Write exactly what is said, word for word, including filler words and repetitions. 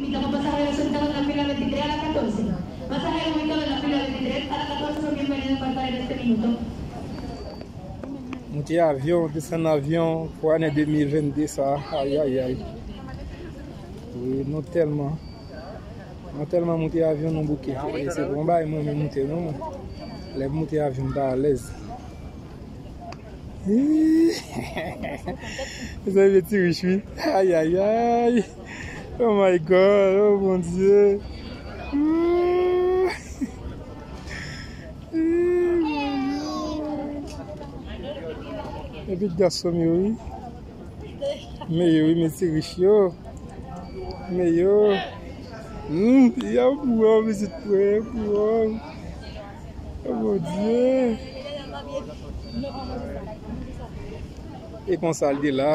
Estamos pasajeros sentados en la fila veintitrés a la catorce. Pasajeros ubicados en la fila veintitrés a la catorce son bienvenidos para el tren de este minuto. Monte avyon, desann avyon pou ane de mil vennde sa. Ay, ay, ay. Wi, nou tèlman, nou tèlman monte avyon, nou bouke. E se pa yon bagay mwen menm moute, non. Lè m moute avyon, m pa alèz. Mezanmi, ti rich, wi. Ay, ay, ay. Oh my God, oh Bondye. Epi gason m yo, wi. Men yo, wi, men ti rich yo. Men yo. Hmm, y ap pran vizit pou yo, pou yo. Oh Bondye. E konsa l te la.